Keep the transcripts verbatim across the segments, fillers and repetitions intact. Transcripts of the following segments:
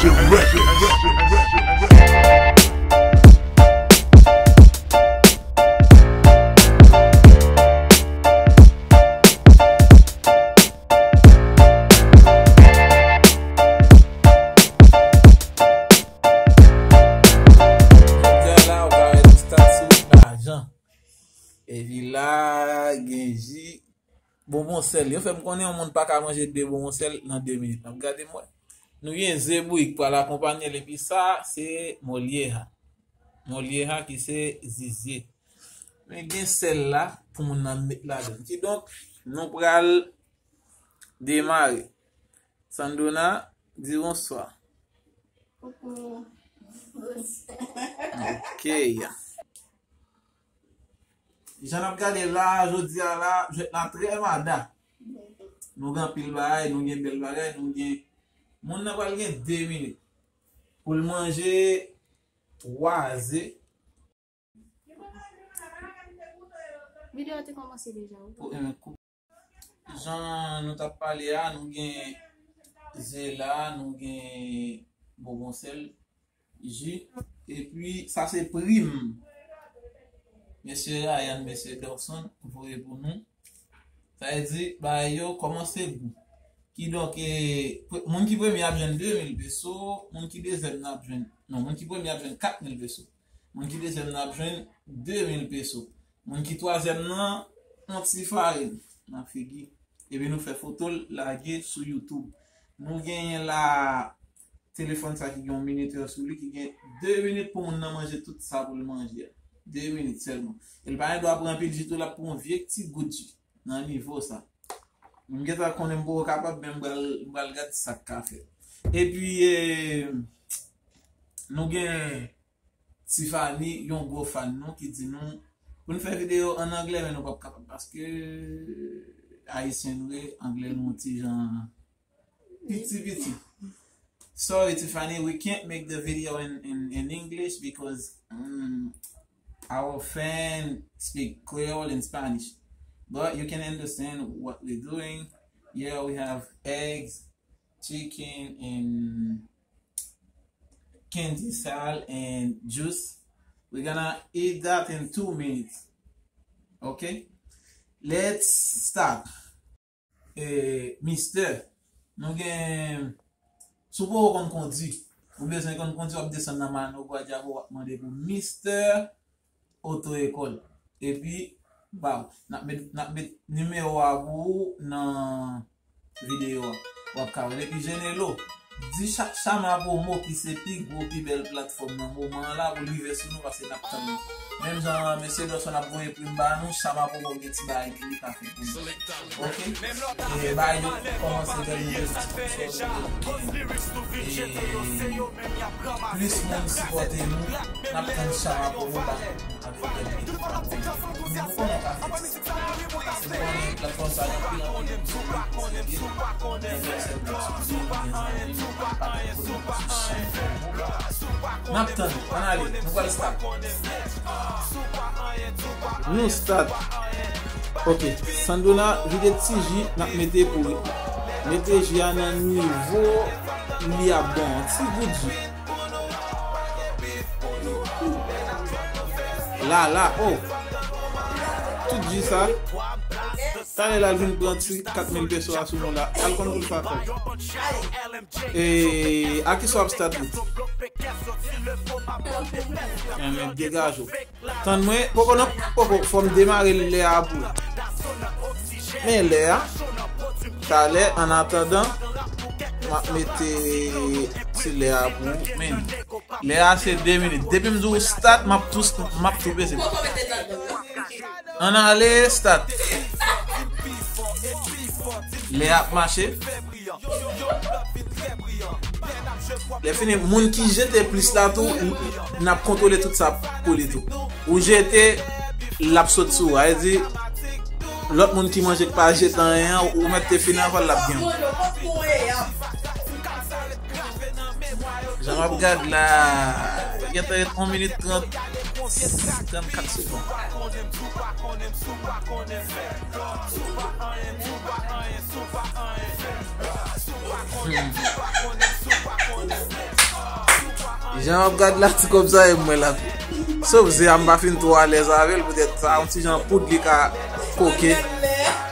Records. Jodi a la, ou ka wè nou start sou lajan. Epi la, gen ji, bonbon sèl. Yo fè m konnen yon moun pa ka manje de bonbon sèl nan de minit. N ap gade m wè. Nou gen ze bouyi k pral akonpanye l, epi sa, se molyeha. Molyeha ki se zizye. Men gen sèl la pou moun nan met ladan. Kidonk, nou pral demare. Sandona, di bonswa. Coucou. Ok. Jan n ap gade la, jodi a la, jwèt la trè mada. Nou gen anpil bagay, nou gen bèl bagay, nou gen, moun nan pral gen de minit pou l manje twa ze. Videyo a te kòmanse deja, wi. Pou, eh, kou-, jan nou t ap pale a, nou gen ze la, nou gen bonbon sèl, ji, epi sa se prim. Mesye Ryan, mesye Dorson voye pou nou. Sa vle di, bagay yo kòmanse gou. Kidonk, eh, pre-, moun ki premye ap jwenn de mil peso, moun ki dezyèm nan ap jwenn, non, moun ki premye ap jwenn kat mil peso. Moun ki dezyèm nan ap jwenn de mil peso. Moun ki twazyèm nan, yon ti farin nan figi. Epi nou fè foto l lage sou YouTube. Nou genyen la telefòn sa ki gen yon minitè sou li, ki gen de minit pou moun nan manje tout sa pou l manje a. De minit sèlman. E l pa gen dwa pran anpil ji tou, l ap pran yon vye ti gout ji nan nivo sa. M gentan konnen m poko kapab, men m pral, m pral gade sa k ka fèt. Epi, eh, nou gen Tiffany, yon gwo fan nou, ki di nou pou n fè videyo ann anglè, men nou p ap kapab paske Ayisyen nou ye, anglè nou yon ti jan piti piti. Sorry, Tiffany, we can't make the video in, in, in English because, um, our fan speak Creole and Spanish. But you can understand what we're doing. Yeah, we have eggs, chicken, and candy salad and juice. We're gonna eat that in two minutes. Okay? Let's start. Eh, Mister, nou gen, si w poko konn kondi, ou bezwen konn kondi, w ap desann nan Mano Guadyabo, w ap mande pou Mister Oto Ekòl. Epi, waw, n ap met, n ap met nimewo a pou ou nan videyo a. W ap ka wè l. Epi Jenelo, di Cha-, Chama Promo ki se pi gwo, pi bèl platfòm nan moman an la pou li rive sou nou, paske n ap tann li. Menm jan mesye Dorson ap voye prim ba nou, Chama Promo gen ti bagay li ka fè pou nou. Ok? E bagay yo kòmanse bèl, nou bezwen sponsò, nou bezwen, e, plis moun sipòte nou, n ap tann Chama Promo ba nou. N ap tann, ann ale, nou pral start. Nou start. Ok, Sandona vide ti ji, n ap mete pou li. Mete ji a nan nivo li ap bon, ti gout ji. La, la, oh. Tout ji sa. Talè la, l vin pran ti kat mil peso a sou nou la. Al konn pou l fè kòb. E, a kisa w ap start li? Enben, degaje w. Tann mwen, poko non, poko, fò m demare l lè a pou. Men lè a, talè, an atandan, m ap mete ti lè a pou ou. Men, lè a se de minit. Depi m di w start, m ap tou, m ap tou peze. Ann ale, start. Lè a ap mache. Lè fini, moun ki jete plis la tou, n ap kontwole tout sa pou li tou. Ou jete, l ap sot sou ou. Sa vle di, lòt moun ki manje k pa jete anyen an, ou mèt te fin avan l, l ap gen w. Jan m ap gad la, gentan ret yon minit trant, trannkat segonn. Hmm. Jan w ap gad la, ti kòb sa e mwen la. Sof ze a, m pa fin twò alèz avè l, poutèt sa yon ti jan poud li ka koke.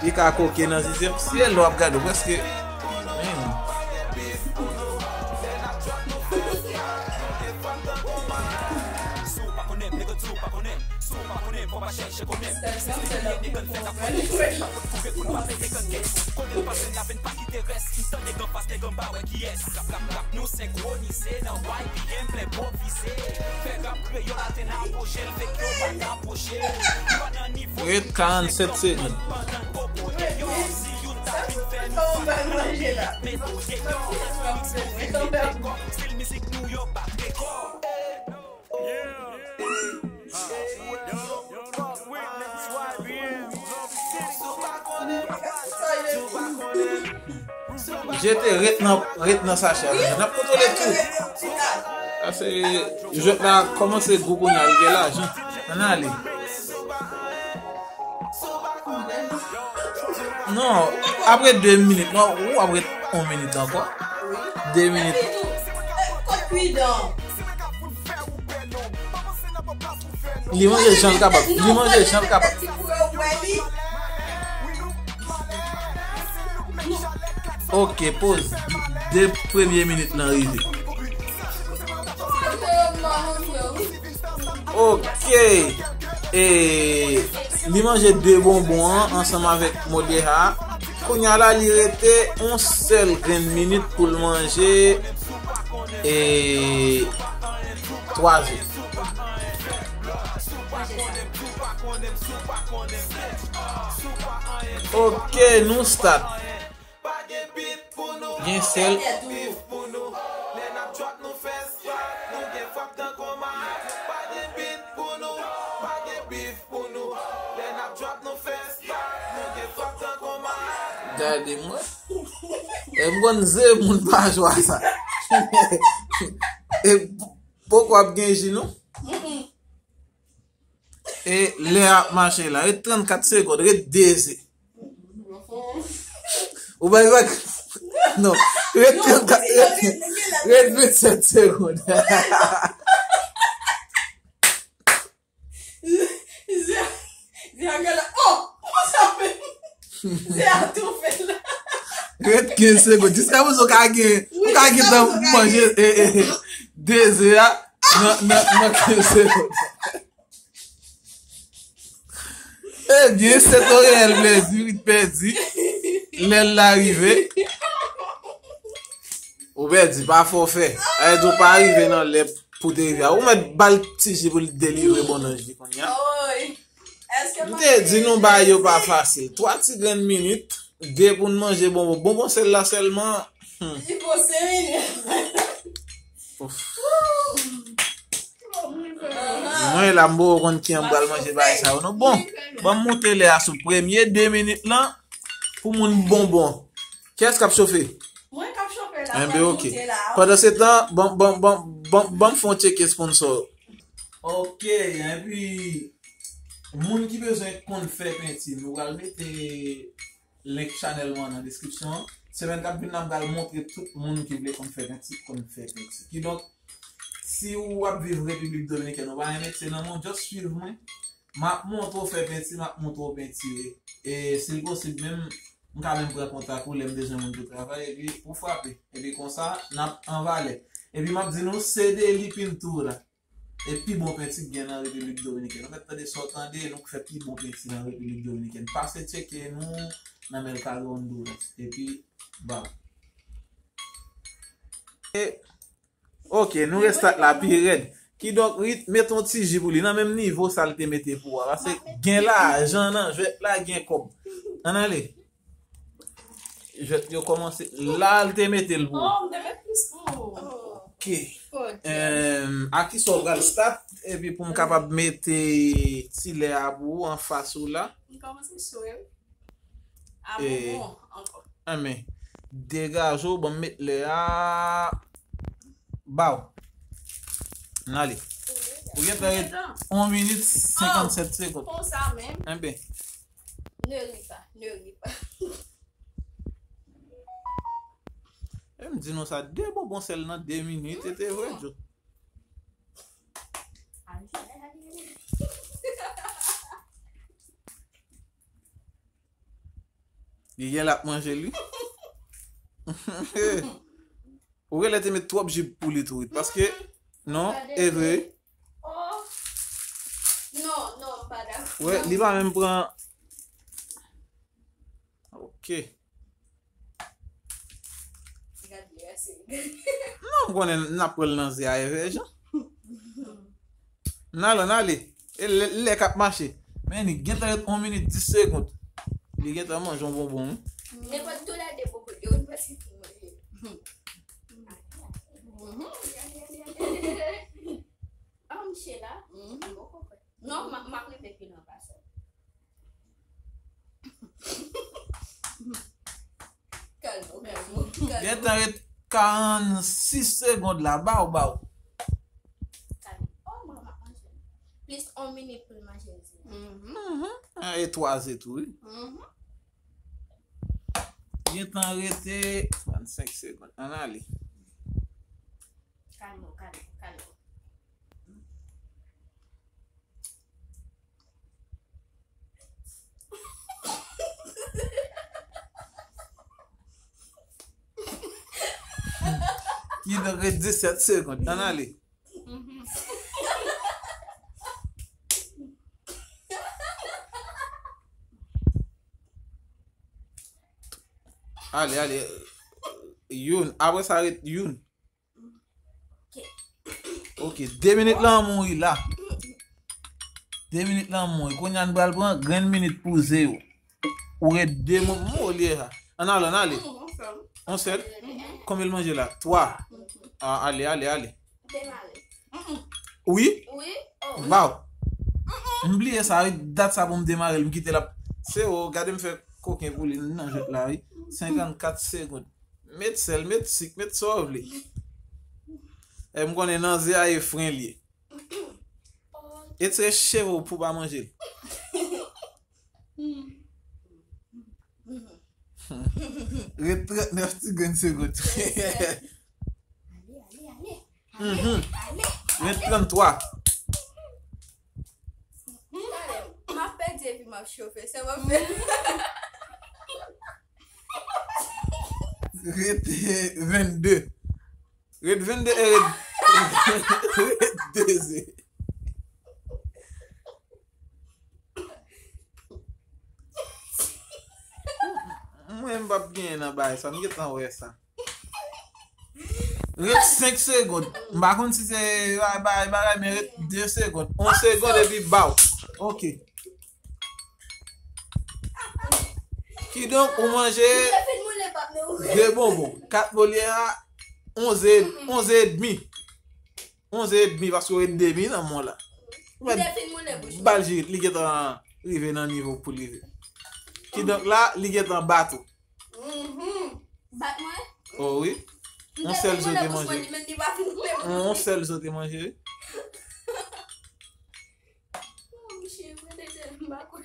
Li ka koke nan zizye m. Si e lè w ap gade w, prèske. Men. Ret karannsèt segonn. Jete ret nan, ret nan sachè a. N ap kontwole tou. Sa se jwèt la kòmanse gou kounye a, li gen lajan. Ann ale. Non, apre de minit, non, ou apre yon minit ankò. De minit. Li manje jan l kapab. Li manje jan l kapab. Ok, poz. De premye minit lan rive. Ok. E li manje de bonbon an ansanm avèk molyeha. Kounye a la, li rete yon sèl grenn minit pou l manje e twa ze. Ok, nou start. Gen sèl. Gade mwen. E m konn ze moun pa jwa sa. E poko ap gen ji non. E lè ap mache la, ret trannkat segonn, ret de ze. Ou bay vag. Non, ret trannkat, ret, ret vennsèt segonn. Ze a, ze a gade, oh, kòman sa fè? Ze a toufe la. Ret kenz segonn. Jiska prezan ou ka gen, ou ka gen tan pou manje e, e, e, de ze a nan, nan, nan kenz segonn. Ebyen, se to reyèl plèzi, wi, pèdi. Lè l la rive. Ou pèdi, pa fè w fè. Sa vle di w pa rive nan lè pou te rive a. Ou mèt ba l ti ji pou l delivre bon nan ji kounye a. M te di nou bagay yo pa fasil. Twa ti grenn minit, de pou n manje bonbon. Bonbon sèl la sèlman. Hmm. Li pran senk minit. Ouf. Mwen la, m poko konn ki an m pral manje bagay sa yo, non. Bon, ban m monte lè a sou premye de minit lan pou moun bonbon. Kiyès k ap chofe? Mwen k ap chofe la. Enben, ok. Pandan se tan, ban, ban, ban, ban, ban m fè yon tcheke sponsò. Ok, epi, moun ki bezwen konn fè penti, nou pral mete link chanèl mwen nan deskripsyon an. Semèn k ap vin la, m pral montre tout moun ki vle konn fè penti, konn fè penti. Kidonk, si w ap viv Repiblik Dominikèn, ou pa gen metye nan men w, just swiv mwen. M ap montre w fè penti, m ap montre w pentire. E si l posib menm, m ka menm pran kontak ou lè m bezwen moun pou travay, epi ou frape. Epi konsa, n ap an valè. Epi m ap di nou, se Deli Pintura. E pi bon penti k gen nan Repiblik Dominikèn. Ou mèt tande sa w tande, nou k fè pi bon penti nan Repiblik Dominikèn. Pase tcheke nou nan Mercado Honduras. Epi, baw. E, ok, nou restart la pi rèd. Kidonk, Rit, mete yon ti ji pou li nan menm nivo sa l te mete pou ou a. Paske gen lajan nan jwèt la, gen kòb. Ann ale. Jwèt yo kòmanse. La, l te mete l pou ou. Oh, m te met plis pou ou. Ok. Ok. Em, a ki sa w pral start? Epi pou m kapab mete ti lè a pou ou anfas ou la. M kòmanse cho, wi. A, e, bonbon ankò. Enben, degaje w, ban m met lè a. Ba w. N ale. Ou gentan ret yon minit senkannsèt segonn. Konsa menm. Enben. Ne ri pa, ne ri pa. E m di nou sa, de bonbon sèl nan de minit, e te vre, Djo. Li gen l ap manje l, wi. Ou genlè te met twòp ji pou li tou, wi. Paske, non, e vre. Oh. Non, non, m pa dakò. Wè, li pa menm pran. Ok. Gad li ase. Non, m konnen n ap pran l nan ze a evè jan. N ale, n ale. E lè, lè k ap mache. Men li gentan ret yon minit dis segonn. Li gentan manje yon bonbon, wi. Nenpòt tou lè de bonbon yo, m panse pou manje. Ah, mouche la. Non, m ap rive pi nan pase. Kalm ou, kalm ou, kalm ou. Gentan ret karannsis segonn la, baw, baw. Kalm. Oh, mwen ap manje. Plis yon minit pou l manje l. Mhm. Ah, e twa ze tou, wi. Mhm. Gentan rete trannsenk segonn. Ann ale. Kalm ou, kalm ou, kalm ou. Kidonk, ret disèt segonn. Ann ale. Ale, ale. Youn. Apre sa, ret youn. Ok, de minit lan mouri la. De minit lan mouri. Kounye a n pral pran grenn minit pou ze yo. Ou ret de mo-, mo li ye sa. Ann ale, ann ale. Yon sèl. Yon sèl? Konbyen l manje la? Twa. Ah, ale, ale, ale. Demare. Wi? Wi? Oh. Baw. M bliye sa, wi, dat sa pou m demare l, m kite l ap. Se o, gade m fè koken pou li nan jwèt la, wi. Senkannkat segonn. Met sèl, met sik, met sa w vle. E m konnen nan ze a e fren li ye. Etire cheve w pou w pa manje l. Ret trannèf ti grenn segonn. Mhm. Ret tranntwa. M ap pèdi epi m ap chofe. Sa m ap fè? Ret vennde. Ret vennde e ret, ret de ze. Mwen, m p ap genyen nan bagay sa. M gentan wè sa. Ret senk segonn. M pa konn si se bagay, bagay, men ret de segonn. Yon segonn epi baw. Ok. Kidonk, ou manje de bonbon. Kat mo li ye a, onz e, onz e demi. Onz e demi, paske w ret demi nan men w la. Ou mèt ba l jirit, li gentan rive nan nivo pou l rive. Kidonk la, li gentan bat ou. Mhm. Bat mwen? Oh wi. Yon sèl zo te manje. Yon sèl zo te manje, wi. Oh, mouche, mwen te tèlman pa kwè.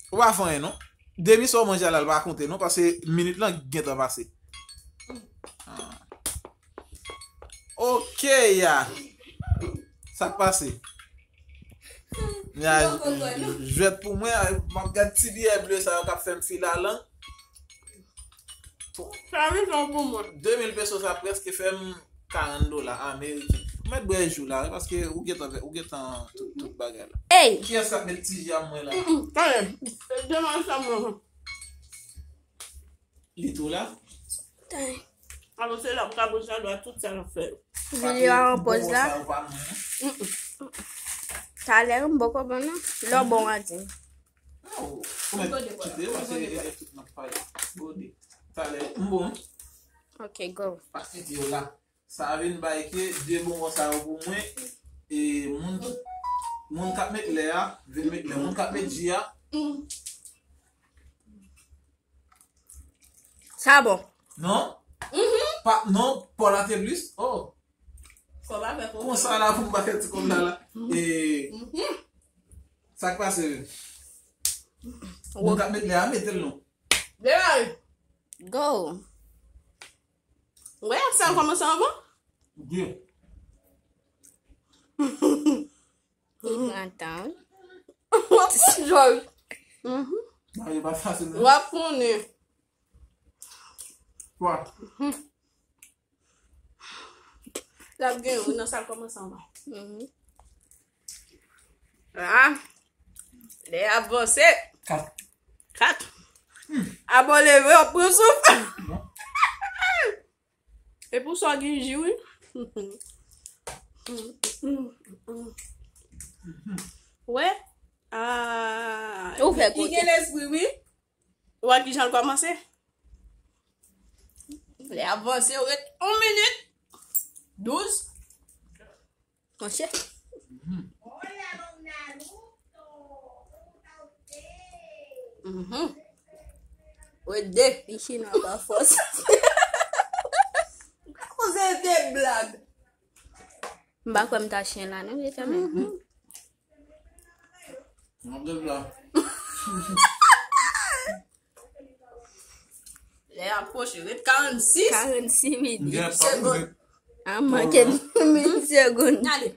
Ou pa fè anyen, non. Demi sa w manje a la, l pa konte, non, paske minit lan gentan pase. Ah. Ok, ya. Sa k pase? Ya, jwèt pou mwen, m ap gad ti biyè ble sa yo k ap fè m filalang. Sa vin fè pou mwen. De mil peso sa prèske fè m karant dola ameriken. Ou mèt bwè jou la, wi, paske ou gentan, ou gentan tout, tout bagay la. Ey! Kiyès k ap met ti ji a mwen la? Mm-mm, tande. Demen sa mwen. Li tou la? Tande. Alò, se la pou ka bout jan dwa tout sa l ap fè. Videyo a an pòz la. Mm-mm. Talè, m poko bon non. Lè w bon, w a di m. Non, ou mèt kite, paske e, e, tout n ap pale. Gode. Talè, m bon. Ok, go. Pa kite yo la. Sa vin bay ke de bonbon sa yo pou mwen. E moun, moun k ap met lè a, vin met lè. Moun k ap met ji a. Sa bon. Non? Mhm. Pa, non, Paul a te plis. Oh. Kòb avèk ou. Konsa la pou m pa fè ti kòb la la. Mhm. E sa k pase? Moun k ap met lè a, mete l non. Demare. Go. Wè, sa kòmanse anvan? Byen. Li pran tan. Jòj. Mhm. Manje pa fasil, non. W ap konnen. Kwa? L ap gen, wi, nan sa l kòmanse anvan. Mhm. Ah, lè y ap vanse. Kat. Kat. Abò leve, w ap pran souf. E pou sa gen ji, wi. Wè. Ah, ou fè kote. Li gen lespri, wi. Ou wè kijan l kòmanse? Lè ap vanse, ou ret yon minit. Douz. Monchè. Mhm. Ou ret de. Li chine pa fòs. Ou ka koze de blag. M pa kwè m ta chen la, non, li fèmen. Mhm. Mwen ap la. Lè a pwoche, ret karannsis. Karannsis minit. Segonn. A manke minit, segonn. Ale.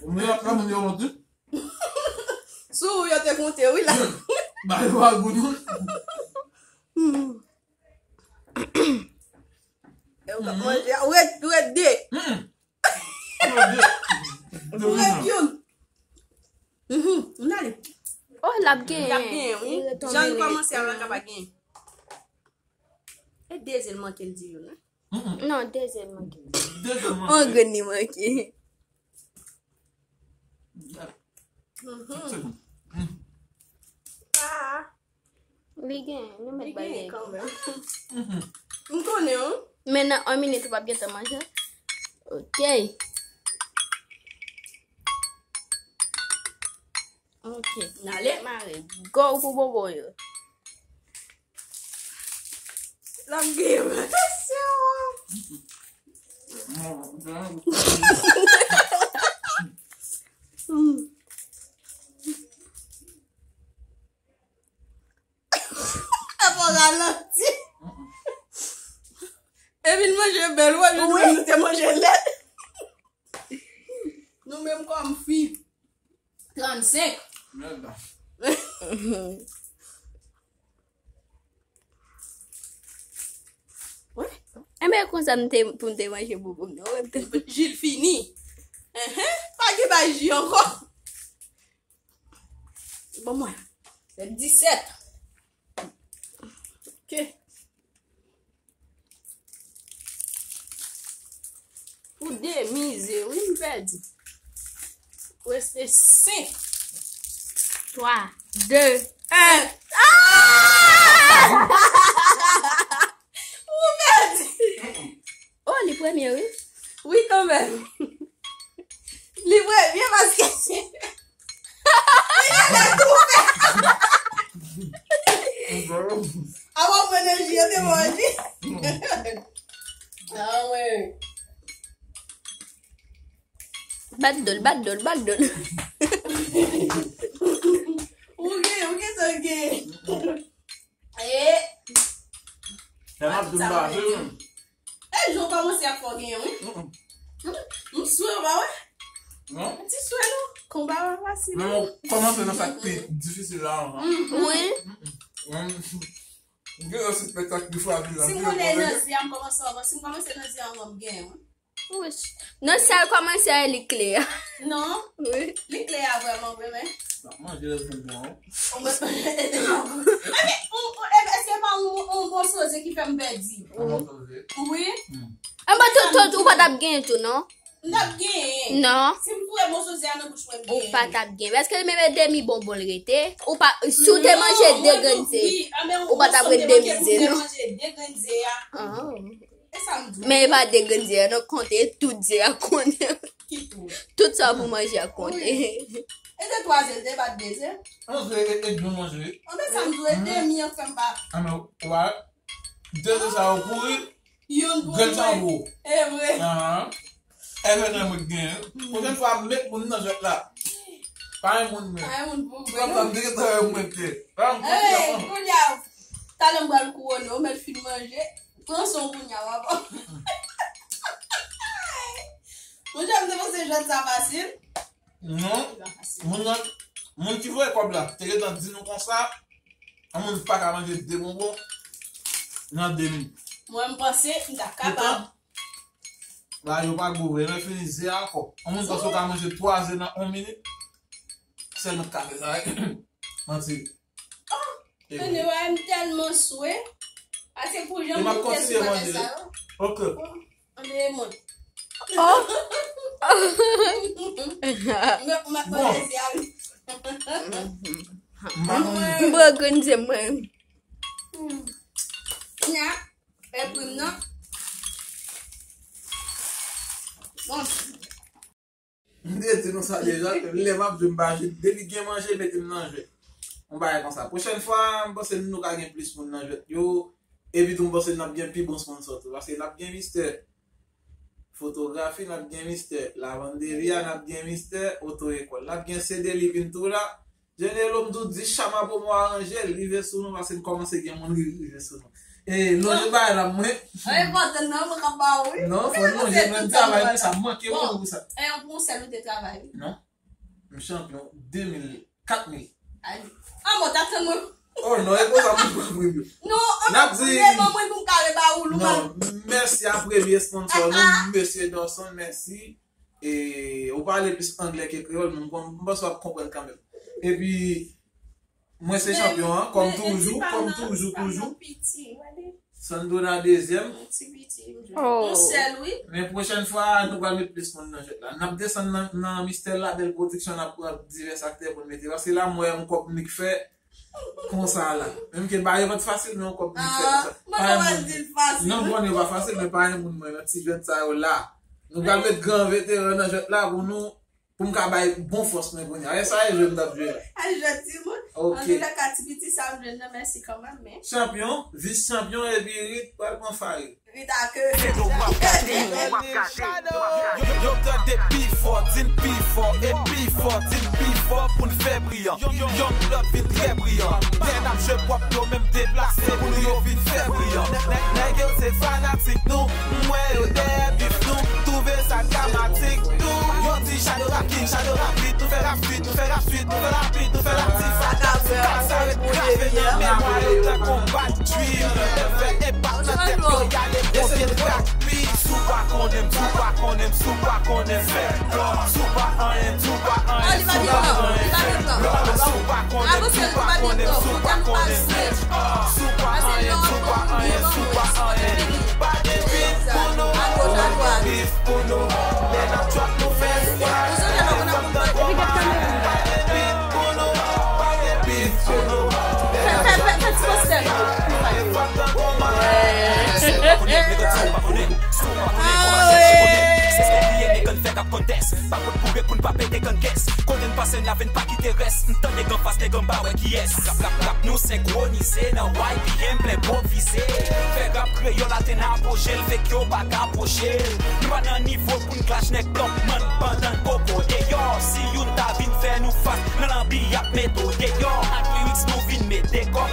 Mwen ap la, mwen yo monte. Sou yo te konte, wi, la. Ba yo a goud. Ou ret, ou ret de. Ou ret youn. Mhm, m ale. Oh, l ap genyen. L ap genyen, wi. Jan l kòmanse a, l ka pa genyen. E de zen manke l di youn, wi. Non, de zen manke. De zen manke. On grenn li manke. Mhm. Ah. Li gen, nou mèt bay li kanmenm. Mhm. M konnen, wi. Men nan yon minit, ou p ap gentan manje. Ok. Ok. N ale. Mare. Go pou bobo yo. L ap gen relasyon. Epa w ralanti. Epi l manje bèl, wè, nou menm nou te manje lèt. Nou menm kòm fi. Trannsenk. Mèda. Wi. Enben, konsa m te, pou m te manje bobo m, non? Ji l fini. Enhen, pa gen bay ji ankò. Bon, mwen. Se disèt. Ok. Pou de mize, wi, m pèdi. Reste senk. Twa, de, en. Ah! Ou pèdi. Oh, li premye, wi. Wi, kanmenm. Li premye paske se Awa, mwen nan ji an te manje. Awe. Bat dol, bat dol, bat dol. Ou gen, ou gen sa w gen. E. Sa m ap di m pa vle, menm. E, jan w kòmanse ap fè w genyen, wi. Mm, mm. M, m swe w pa wè? Non. Ti swe nou. Konba pa fasil. Men mwen kòmanse nan sa k pi difisil la anvan. Mm, mm. Wi. Mm, mm. Mwen, m gen yon espektak ki frape la. Si m konnen nan zi a, m kòmanse anvan. Si m kòmanse nan zi a anvan, m genyen, wi. Wi. Non, sa l kòmanse a, li klè. Non. Wi. Li klè a vrèman vre, men. N ap manje lè bonbon. Ou mwen. Ebyen, ou, ou, ebyen, se pa yon, yon bon soze ki fè m pèdi. Yon bon soze. Wi. Hmm. Anba tout, tout, ou pa t ap genyen tou, non? M t ap genyen. Non. Si m foure bon soze a nan bouch mwen, m genyen. Ou pa t ap genyen. Paske li menm e demi bonbon l rete. Ou pa, si w te manje de grenn ze, ou pa t ap ret demi ze, non? Non, mwen tou, wi. Anben, yon bon soze manke pou m te manje de grenn ze a. Ah. E sa m di w. Men e pa de grenn ze a, non, konte tout ze a konnen. Ki tout? Tout sa pou manje a konte. Wi. E se twa ze, se pa de ze? Yon ze e, e byen manje. Anben sa m di w, e demi an fè m pa. Anben, w a, de ze sa yo pouri, youn pouri, grenn sa yo. E vre. Ahan. E vre nan mwen gen. Pwochèn fwa, met moun nan jwèt la. Pa gen moun men. Pa gen moun pou mwen. Kòm sa m te gentan wè mwen te. Pa gen moun pou mwen. Kounye a, talè m pral kouwone, ou mèt fin manje. Pran son kounye a, papa. Monchè, m te panse jwèt sa fasil. Non. Li pa fasil. Moun nan, Moun ki voye kòb la, te gentan di nou konsa, yon moun pa ka manje de bonbon nan de minit. Mwen, m panse m ta kapab. Bagay yo pa gou vre, men fini ze ankò. Yon moun panse w ka manje twa ze nan yon minit. Sèl mwen k ka fè sa, wi. Manti. Anyway, m tèlman swe. Ase pou jan m te sou bagay sa yo. Ok. Ann manje mwen. Oh. Mwen, mwen, mwen, bon. M pa konn. M bwè grenn je mwen. Nya, e prim nan. Bon. M te di nou sa deja, ke lè m ap jwe, m pa jwe. Depi gen manje, mete m nan jwèt. Yon bagay konsa. Pwochèn fwa, m panse nou ka gen plis moun nan jwèt yo. Epi tou, m panse n ap gen pi bon sponsor tou. Paske n ap gen mistè fotografi, n ap gen mistè lavanderia, n ap gen mistè oto ekòl. N ap gen C D Living tou la. Jenelo m tou di chama pou mwen aranje, l rive sou nou, paske n kòmanse gen moun ri- rive sou nou. E, lonje bagay la, mwen. An enpòtan non, mwen ka ba ou, wi. Non, fò lonje, mwen travay pou sa, m manke moun pou sa. E, yon konsèy ou te travay, wi. Non. M chanpyon de mil, kat mil. Ay. An, mwen ta tann mwen. Oh non, e konsa pou mwen, mwen. Non, an, mwen pou mwen pou m ka reba ou, Louman. Non, mèsi a premye sponsor nou, mesye Dawson, mèsi. E, ou pale plis anglè ke kreyòl, men m konn, m panse w ap konprann kanmenm. Epi, mwen se chanpyon an, kòm toujou, kòm toujou, toujou. Sandona dezyèm. Oh. Yon sèl, wi. Men pwochèn fwa, nou pral met plis moun nan jwèt la. N ap desann nan, nan Mistè Labèl Pwodiksyon, n ap pran divès aktè pou n mete. Paske la, m wè yon kòb m nik fè. Konsa la. Menm ke bagay yo pa t fasil, men yon kòb m fè konsa. Ah, mwen pa wè di l fasil. Non, bon, yo pa fasil, men pa yon moun mwen, nan ti jwèt sa yo la. Nou pral met gran veteran nan jwèt la pou nou, pou m ka bay bon fòs mwen kounye a. E sa e jwe m t ap jwe la. Ay, jwèt timoun. Ok. Antoulèka, ti piti sa m jwenn nan, mèsi kanmenm, men. Chanpyon, vis chanpyon, epi Rit pral pran farin. Rita ke. Yo, w ap gade, w ap gade. Yo, yo, yo tande pi fò, di n pi fò, e pi fò, di n pi fò pou n fè briyan. Yo, yo, Young Blood vin trè briyan. Lè n ap jwe pwòp yo menm deplase pou nou yo vin fè briyan. Nè- nè- Nèg yo se fanatik nou, m wè yo dèyè bif nou, twouve sa dramatik tou. Yo di Shadow Rap King, Shadow Rap Beat, nou fè rap street, nou fè rap street, nou fè rap beat, nou fè rap diva. Sa ka rete grave nan memwa yo tankou bat. Dream, efè enpak nan tèt yo, y ale konbyen trak pi. Si w pa konnen m, si w pa konnen m, si w pa konnen m, fè blan. Si w pa anyen, si w pa anyen, si w pa anyen, fè blan. Si w pa konnen m, si w pa konnen m, si w pa konnen m, fè blan. Si w pa anyen, si w pa anyen, si w pa anyen, pa gen bif pou nou, pa gen bif pou nou. Lè n ap trap nou fè swag. Pa gen bif pou nou, pa gen bif pou nou. Fè, fè, fè, fè ti postè. Fè kap kontès, pa pot boure pou n pa pete kann kès. Kote n pase n lave n pa kite rès. M tande nèg anfas, nèg anba wè kiyès. Rap, rap, rap, nou senkwonize nan Y B M plen pwovize. Fè rap kreyòl atenn apoje l, fake yo pa ka pwoche l. Nou pa nan nivo pou n clash nèg Top Man pandan n poko deyò. Si youn ta vin fè nou fas nan lanbi y ap mete w deyò. Ak lyrics nou vin mete kò.